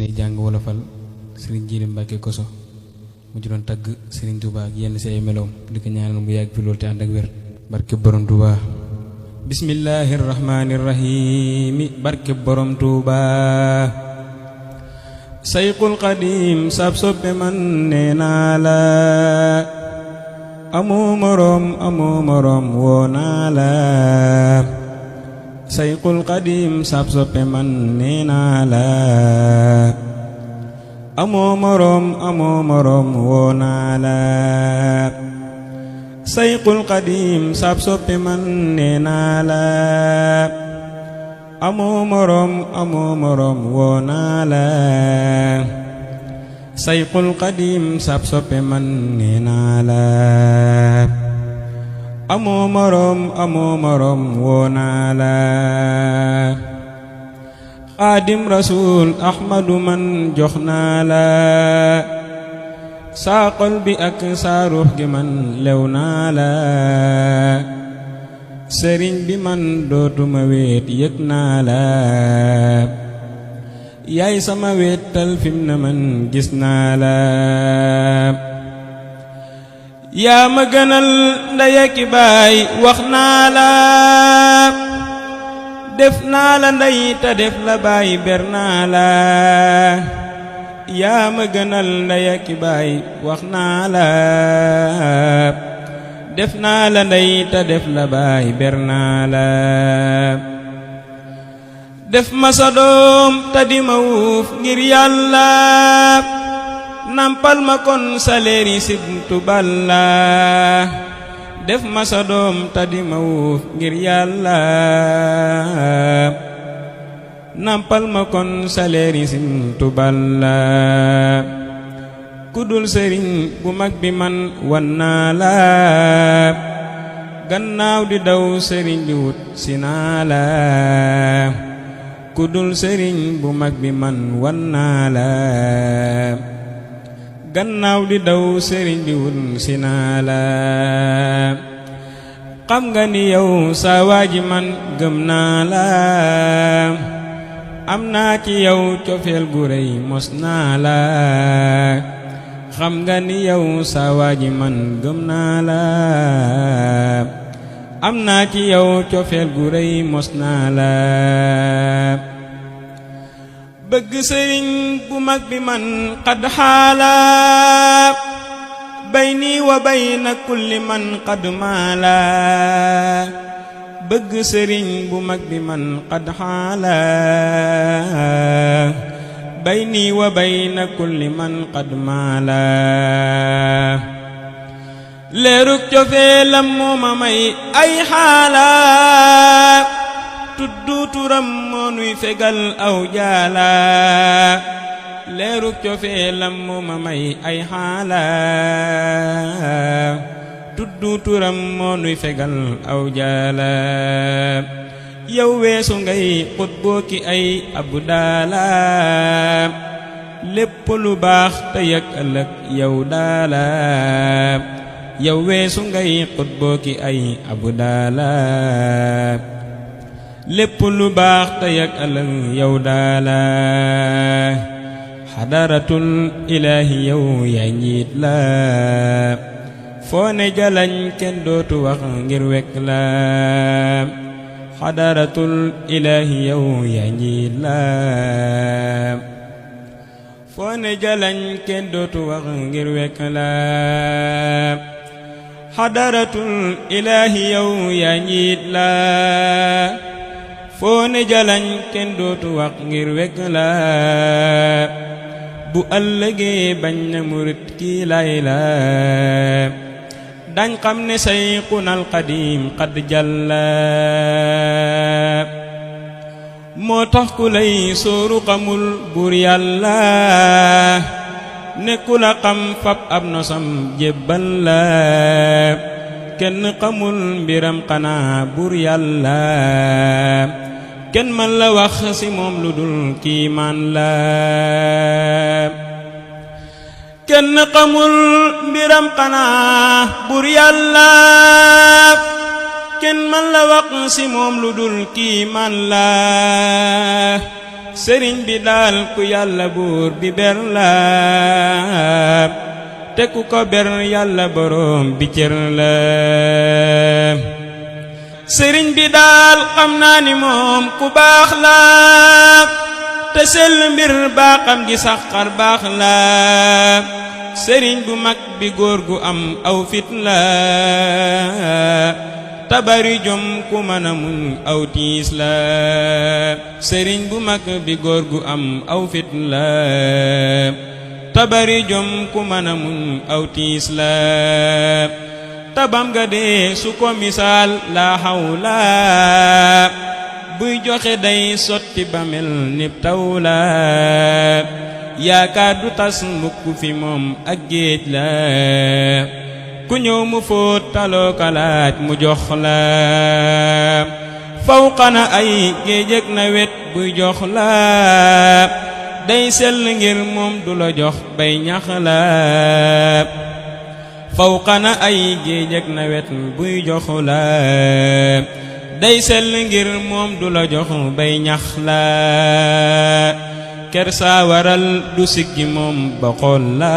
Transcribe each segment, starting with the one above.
yéene jàng wolofal Serigne Djily Mbacke Koso mu ci doon tagg Serigne Touba ak yenn ci ay meloom di ko ñaanal mu yàgg fi loolu te ànd ak wér barke borom Touba. bismillahir rahmanir rahim barke borom Touba. sayqul qadim sab soppe man nee naa la amoo moroom woo naa la. sayqul qadim sab soppe man nee naa la amoo moroom woo naa la. sayqul qadim sab soppe man nee naa la amoo moroom woo naa la. sayqul qadim sab soppe man nee naa la amoo moroom woo naa la. xaadim rasul ahmadu man jox naa la saa xol bi ak saa ruux gi man lew naa la. sëriñ bi man dootuma weet yëg naa la. yaay sama weetal fim na man gis naa la. yaa ma gënal ndey ak baay wax naa la. def naa la ndey te def la baay ber naa la. yaa ma gënal ndey ak baay wax naa la. def naa la ndey te def la baay ber naa la. def ma sa doom te di ma wuuf ngir yàlla. nampal ma kon sa leeri sibtu balla. def ma sa doom te di ma wuuf ngir yàlla. nampal ma kon sa leeri sibtu balla. kudul sëriñ bu mag bi man wan naa la. gannaaw di daw sëriñ bi wut si naa la. kudul sëriñ bu mag bi man wan naa la. gannaaw di daw sëriñ bi wut si naa la. xam nga ni yow saa waaji man gëm naa la. am naa ci yow cofeel gu rëy mos naa la. xam nga ni yow saa waaji man gëm naa la. am naa ci yow cofeel gu rëy mos naa la. bëgg sëriñ bu mag bi man xad xaala. bayni wa bayna kulli man xad maala. bëgg sëriñ bu mag bi man xad xaala. bayni wa bayna kulli man xad maala. leeruk cofeelam moo ma may ay xaala. tuddu turam moo nuy fegal aw jaala. leeruk cofeelam moo ma may ay xaala. tuddu turam moo nuy fegal aw jaala. yow weesu ngay xutboo ki ay abu daala. lépp lu baax te yëg ëllëg yow daala. yow weesu ngay xutboo ki ay abu daala. lépp lu baax te yëg ëllëg yow daala. xadaratul ilaahi yow yaay njiit la. foo ne jalañ kenn dootu wax ngir wekk la. xadaratul ilaahi yow yaay njiit la. foo ne jalañ kenn dootu wax ngir wekk la. xadaratul ilaahi yow yaay njiit la. foo ne jalañ kenn dootu wax ngir wekk la. bu ëllëgee bañ na murit kii lay la. dañ xam ne sayxunal qadim qad jalla. moo tax ku lay sóoru xamul buur yàlla. nekku la xam fab ab nosam jébbal la. kenn xamul mbiram xanaa buur yàlla. kenn man la wax ci moom lu dul kiimaan la. kenn xamul mbiram xanaa buur yàlla. kenn man la wax ci moom lu dul kiimaan la. sëriñ bi daal ku yàlla buur bi ber la te ku ko ber yàlla boroom bi cër la sëriñ bi daal xam naa ni moom ku baax la te sell mbir baaxam gi sax xar baax la sëriñ bu mag bi góor gu am aw fit la tabari jom ku mën a muñ aw tiis la sëriñ bu mag bi góor gu am aw fit la tabari jom ku mën a muñ aw tiis la tabam ga dee su ko misaal laa hawla buy joxe day sotti ba mel ni taw la yaakaar du tas mukk fi moom ak géej la ku ñëw mu fóot taloo kalaaj mu jox la fawqana ay géej ak nawet buy jox la day sell ngir moom du la jox bay ñax la fawqana ay géej ak nawet buy jox la day sell ngir moom du la jox bay ñax la kersa waral du siggi moom ba xool la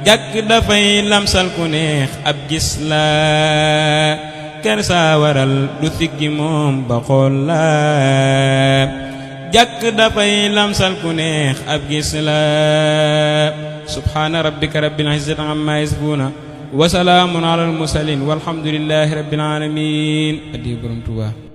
jàkk dafay lamsal ku neex ab gis la kersa waral du siggi moom ba xool la jàkk dafay lamsal ku neex ab gis la subhaana rabbika rabbil izzati amma yasifuuna wa salaamun alal mursaliin walhamdulillahi rabbil aalamiin addi borom Tuubaa